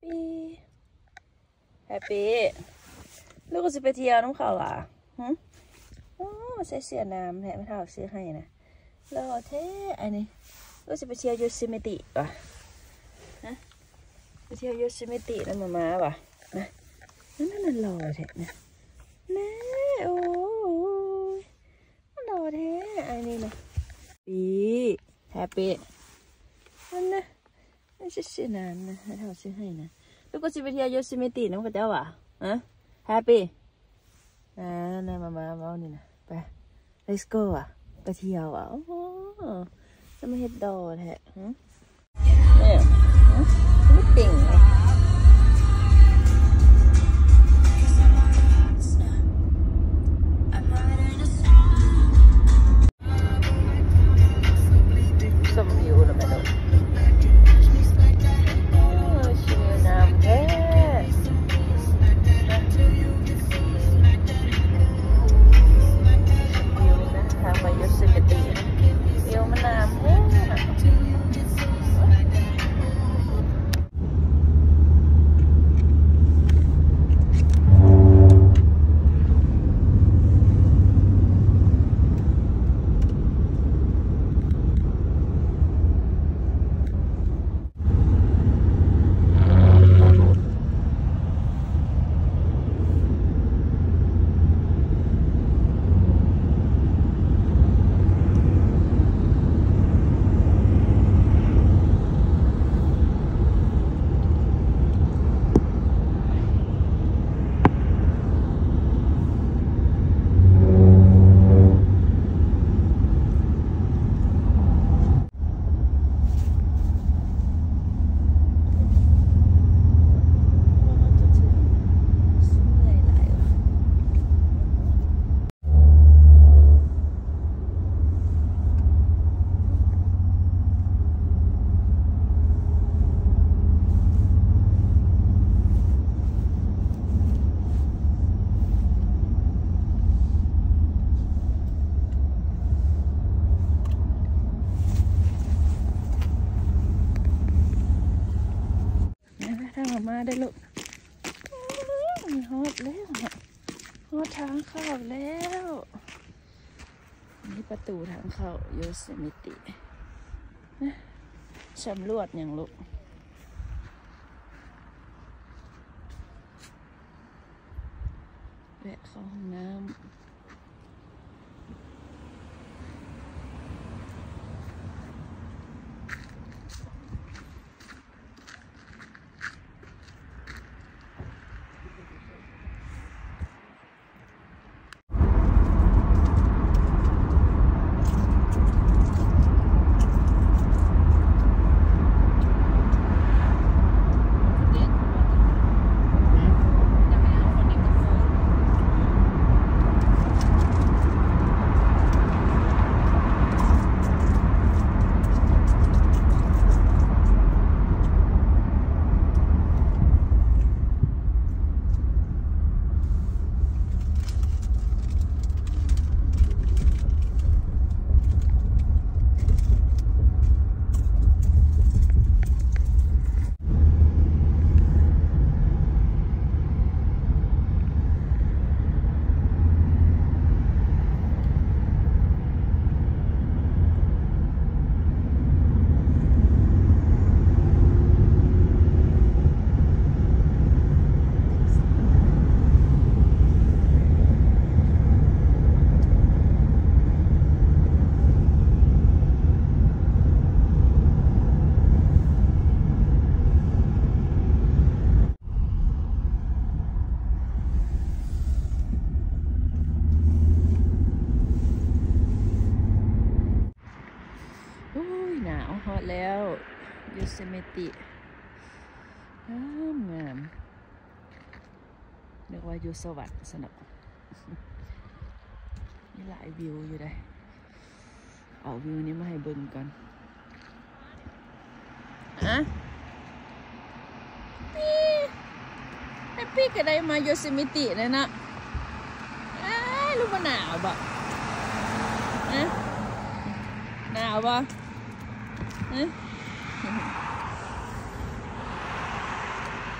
Happy Happy ລູກກໍຊິໄປທ່ຽວນຳເຂົາຫວາ? ຫຶ? ໂອ້ ໃສ່ເສື້ອໜາມແທ້ ແມ່ເຖົ້າຊື້ໃຫ້ນະ. ຫຼໍ່ແທ້ອັນນີ້. ລູກຊິໄປທ່ຽວໂຢຊີມິຕິຫວາ? ຮະ? ໄປທ່ຽວໂຢຊີມິຕິນຳມາມ່າຫວາ? ນະ ນັ້ນໆ ຫຼໍ່ແທ້ນະ. ແນ່ ໂອ້ຍ ຫຼໍ່ແທ້ອັນນີ້ນະ. ປີ Happy ນັ້ນນະ. ມັນຊິຊື້ນານະ ໃຫ້ເຖົ້າຊື້ໃຫ້ນະ. ລູກກໍຊິໄປທ່ຽວໂຢຊີມິຕິນຳເຂົາເຈົ້າຫວາ? ຮະ? Happy ນະ ນະ ມາ ມາເວົ້ານີ້ນະ. ໄປ Let's go ຫວາ? ໄປທ່ຽວຫວາ? ໂອ້ ຈະມາເຮັດຫຼໍ່ແທ້. ຫຶ? ແມ່ ຫຶ? ມີຕິ່ງເລີຍ. ຊົມວິວລະແມ່ນ. ໂອ້ ຊິງາມແທ້. ວິວນະ ທາງໄປໂຢຊີມິຕິ ວິວມັນງາມແທ້ນະ. ມາເດີລູກ. ໂອ້ຍ ຮອດແລ້ວ ຮອດທາງເຂົ້າແລ້ວ. ນີ້ປະຕູທາງເຂົ້າໂຢຊີມິຕິ. ສຳຫຼວດຫຍັງລູກ? ແວະເຂົ້າຫ້ອງນ້ຳ. ໂອ້ຍ ໜາວ. ຮອດແລ້ວ ໂຢຊີມິຕິ ງາມໆ. ນຶກວ່າຢູ່ສະຫວັນຊັ້ນເນາະ. ມີຫຼາຍວິວຢູ່ເດ້. ເອົາວິວນີ້ມາໃຫ້ເບິ່ງກ່ອນ. ຮະ? ປີ ແຮບປີ້ກໍໄດ້ມາໂຢຊີມິຕິແລ້ວເນາະ. ອ້າຍ ຮູ້ບໍ່ ໜາວບໍ່? ຮະ? ໜາວບໍ່? ຮະ? ໂ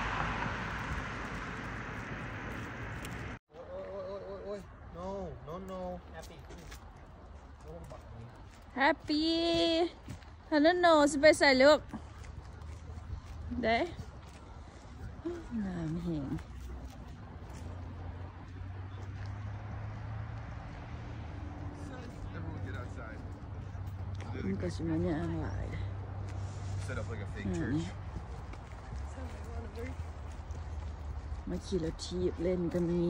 Happy ທະນຸໂນ ຊິໄປໃສລູກ? ໄດ້ ງາມແຮງ. Everyone get outside. ມັນກໍຊິມາຍ່າງຫຼາຍ Set up like a fake church. ມາຂີ່ລົດຖີບເລ່ນກໍມີ.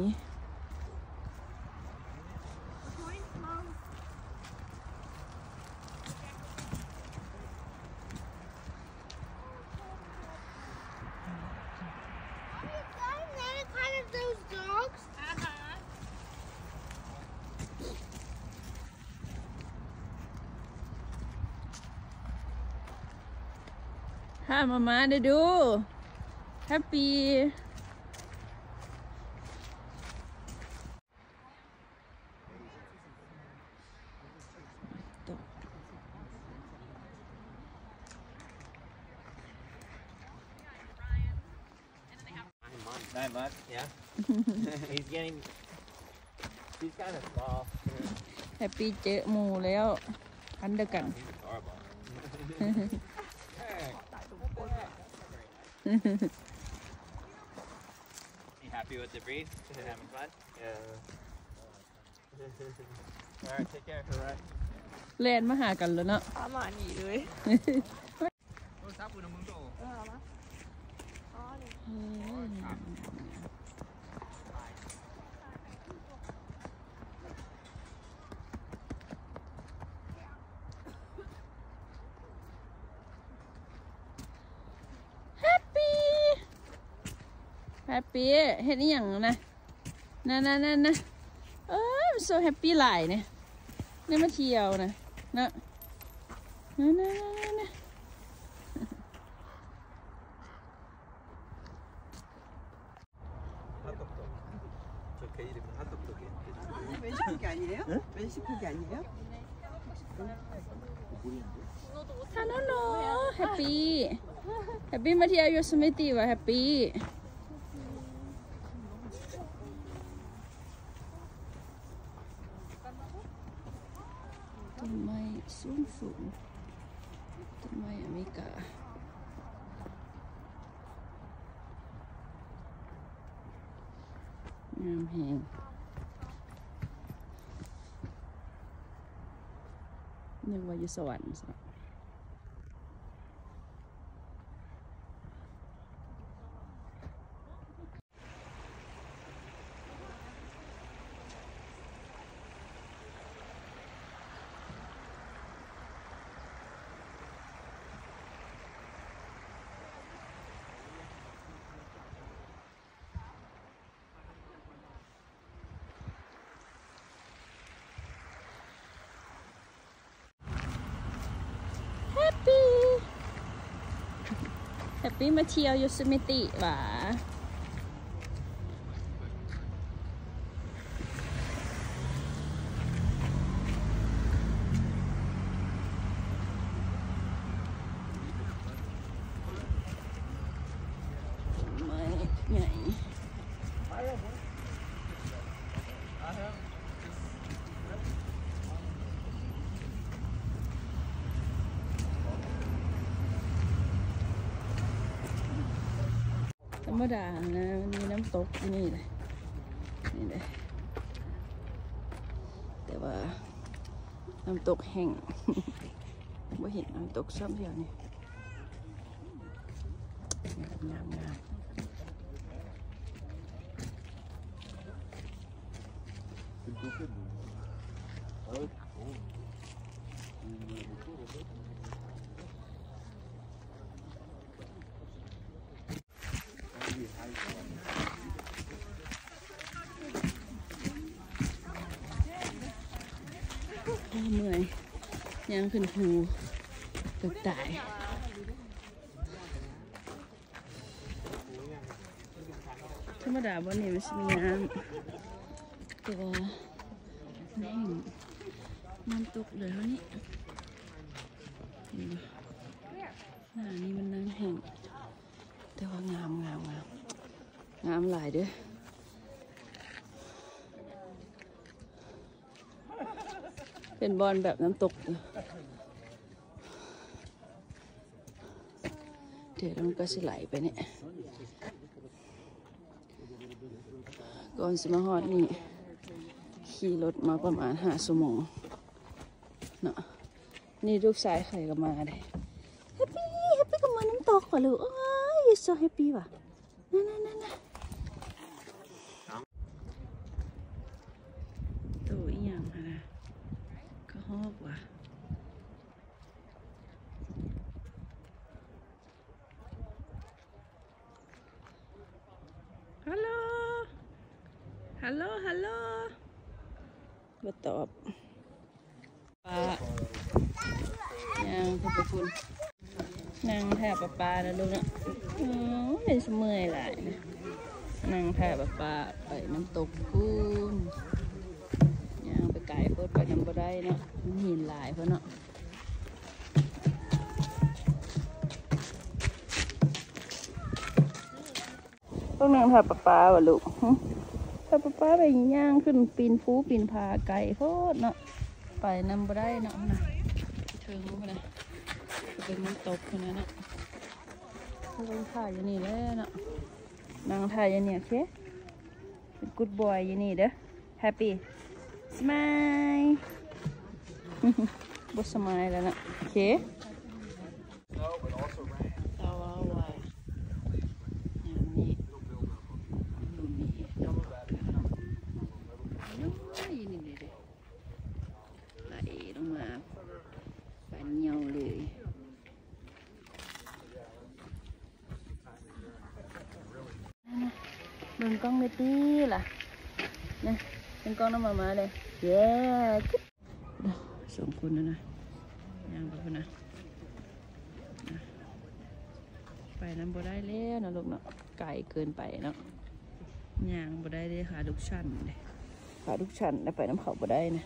Are you guys not a kind of those dogs? Uh-huh. ຫາມາມ່າເດີ້ດູ. Happy. ໄດ້ໝົດ yeah. He's getting, he's kinda small. Happy ເຈີໝູ່ແລ້ວ ພັນດຽວກັນ. He's adorable. You happy with the breed? You having fun? Yeah. All right, take care. All right. ແລ່ນມາຫາກັນແລ້ວເນາະ ປະມານນີ້ເລີຍ. ໂທລະສັບພຸ້ນນະ ມຶງໂຕ ເອີ ເອົາມາ ອໍ ນີ້. ແຮບປີ ແຮບປີ ເຮັດອີ່ຫຍັງນະ? ນັ້ນໆໆໆ ເອີ ມັນໂຊແຮບປີຫຼາຍນີ້ ໄດ້ມາທ່ຽວນະ ເນາະ ນັ້ນໆໆໆ. वेस्ट को क्या नहीं है? वेस्ट को क्या नहीं है? 아, no, no. 해피. 해피 ມາທ່ຽວຢູ່ສະມິຕິວ່າ ແຮບປີ. ຕົ້ນໄມ້ສູງໆ ຕົ້ນໄມ້ອາເມລິກາ ງາມແຮງ ນຶກວ່າຢູ່ສະຫວັນຊັ້ນ. Happy. Happy ມາທ່ຽວຢູ່ສະມິຕິຫວາ. ໄມ້ໃຫຍ່. ທຳມະດານະ ມັນມີນ້ຳຕົກຢູ່ນີ້ເດ້ ນີ້ເດ້ ແຕ່ວ່ານ້ຳຕົກແຫ້ງ ບໍ່ເຫັນນ້ຳຕົກຊ້ຳດຽວນີ້. ງາມໆ. ໂອ້ ເມື່ອຍ ຍ່າງຂຶ້ນພູເກືອບຕາຍ. ທຳມະດາບ່ອນນີ້ມັນຊິມີນ້ຳ ແຕ່ວ່າມັນແຫ້ງ ນ້ຳຕົກເລີຍເທົ່ານີ້ ເຫັນບໍ່? ໜ້ານີ້ມັນນ້ຳແຫ້ງ ແຕ່ວ່າງາມ ງາມ ງາມ ງາມຫຼາຍເດີ້. ເປັນບ່ອນແບບນ້ຳຕົກ ດຽວມັນກໍຊິໄຫຼໄປນີ້. ກ່ອນຊິມາຮອດນີ້ ຂີ່ລົດມາປະມານຫ້າຊົ່ວໂມງເນາະ. ນີ້ລູກຊາຍຂ້ອຍກໍມາເດ້. ແຮບປີ ແຮບປີກໍມານ້ຳຕົກວ່າລູກ. ໂອ້ຍ so happy ວ່າ. ນັ້ນໆໆໆ ໂຕອີ່ຫຍັງຫັ້ນນະ ກະຮອກຫວາ. ຮັນໂຫຼ ຮັນໂຫຼ ຮັນໂຫຼ ບໍ່ຕອບ. ປ້າ ຍ່າງຂຶ້ນໄປພຸ້ນ ນັ່ງຖ້າປ້າໆນະລູກເນາະ. ໂອ້ຍ ເມື່ອຍຫຼາຍນະ ນັ່ງຖ້າປ້າໆໄປນ້ຳຕົກພຸ້ນ. ຍ່າງໄປໄກໂພດ ໄປນຳບໍ່ໄດ້ເນາະ ມັນຫີນຫຼາຍໂພດເນາະ. ຕ້ອງນັ່ງຖ້າປ້າໆຫວາລູກ? ຫຶ ຖ້າປ້າໆໄປຍ່າງຂຶ້ນປີນພູປີນຜາໄກໂພດເນາະ ໄປນຳບໍ່ໄດ້ເນາະ. ນະ ເທິງພຸ້ນນະ ເປັນນ້ຳຕົກພຸ້ນນະເນາະ. ເບິ່ງຖ້າຢູ່ນີ້ແຫຼະເນາະ ນັ່ງຖ້າຢູ່ນີ້ ໂອເຄ ເປັນ good boy ຢູ່ນີ້ເດີ. Happy smile ບໍ່ smile ແລ້ວເນາະ ໂອເຄ. ແຕ່ວ່າ ວ່າຍາມນີ້ ຢູ່ນີ້ເນາະ ນ້ອຍໆຢູ່ນີ້ເດ້ ໄຫຼລົງມາ ປານເຫຍົ້າເລີຍ. ເບິ່ງກ້ອງແດ່ຕິລະ ນະ ເບິ່ງກ້ອງນຳມາມາເດ້. ເຢ້ ສອງຄົນນະ ຍ່າງໄປພຸ້ນນະ ນະ ໄປນຳບໍ່ໄດ້ແລ້ວນະລູກເນາະ ໄກເກີນໄປເນາະ. ຍ່າງບໍ່ໄດ້ເດ້ ຂາລູກຊັນເດ້ ຂາລູກຊັນ ໄດ້ໄປນຳເຂົາບໍ່ໄດ້ນະ.